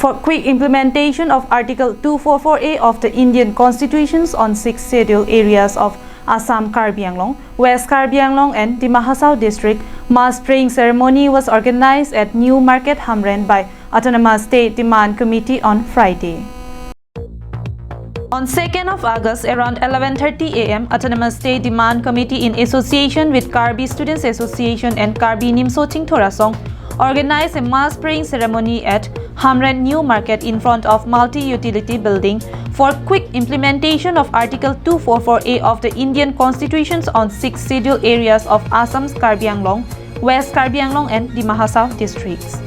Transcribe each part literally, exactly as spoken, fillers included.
For quick implementation of Article two four four A of the Indian Constitutions on six scheduled areas of Assam, Karbi Anglong, West Karbi Anglong and Dima Hasao district, mass praying ceremony was organized at New Market, Hamren by Autonomous State Demand Committee on Friday. On second of August, around eleven thirty A M, Autonomous State Demand Committee in association with Karbi Students Association and Karbi Nimso Chingthor Asong organized a mass praying ceremony at Hamren New Market in front of Multi-Utility Building for quick implementation of Article two four four A of the Indian Constitutions on six scheduled areas of Assam's Karbi Anglong, West Karbi Anglong and Dima Hasao districts.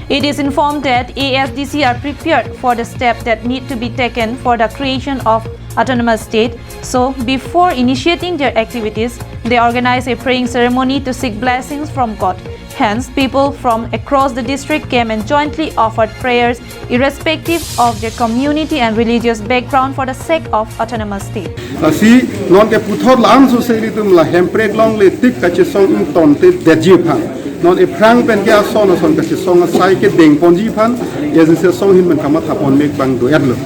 It is informed that A S D C are prepared for the step that need to be taken for the creation of autonomous state. So, before initiating their activities, they organize a praying ceremony to seek blessings from God. Hence, people from across the district came and jointly offered prayers irrespective of their community and religious background for the sake of autonomous state. Lasi non ke puthot la-an sose ilitum la hemprek longle tik kachesong ingtonte detji aphan, non ephrang pen ke ason ason kachesong asai kedeng ponji aphan, A S D C asong ahin pen kamatha pon mek abang do-etlo.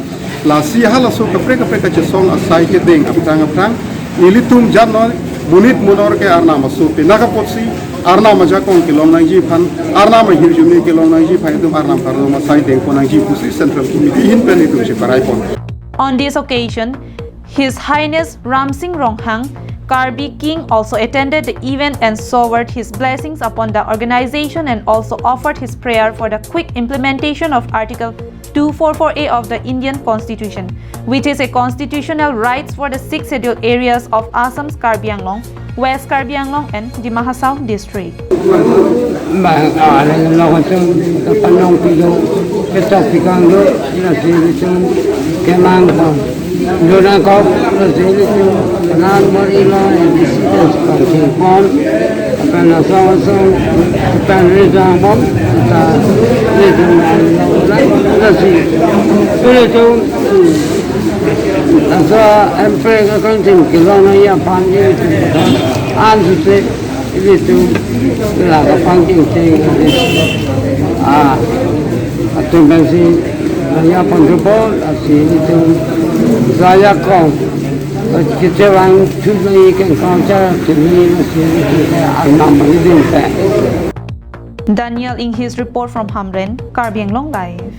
Lasi halaso kaprek kaprek kachesong asai kedeng aphrang aphrang ilitum jat non monit monor ke Arnam aso penang apotsi Arnam ajakong kelong nangji aphan, Arnam ahirjume kelong nangji aphan itum Arnam kardom asai dengpon nangji pusi Central Committee ahin pen itum cheparai pon. On this occasion, His Highness Ramsing Ronghang, Karbi King, also attended the event and showered his blessings upon the organization and also offered his prayer for the quick implementation of Article two four four A of the Indian Constitution, which is a constitutional rights for the six scheduled areas of Assam's Karbi Anglong, West Karbi Anglong and Dima Hasao district. Bang, ah, lalu lawan tu, kapanong pido, ketok pikang do, nasi itu, kemang pon. Dona kop, nasi itu, nan mori lo, yang di situ, seperti pon, apa nasa wasong, apa reza pon, kita, itu, nasi, itu, nasa, emprek akan tim, kelong nangji aphan, itu, an sisi, ilitum la kapangcheng cheng, ah, atum pensi nangji aphan thupo, lasi ilitum saya kong kechevang thut nangji, ken culture thut nangji, lasi ilitum Arnam alidin pen. Daniel Enghis report from Hamren, Karbi Anglong Live.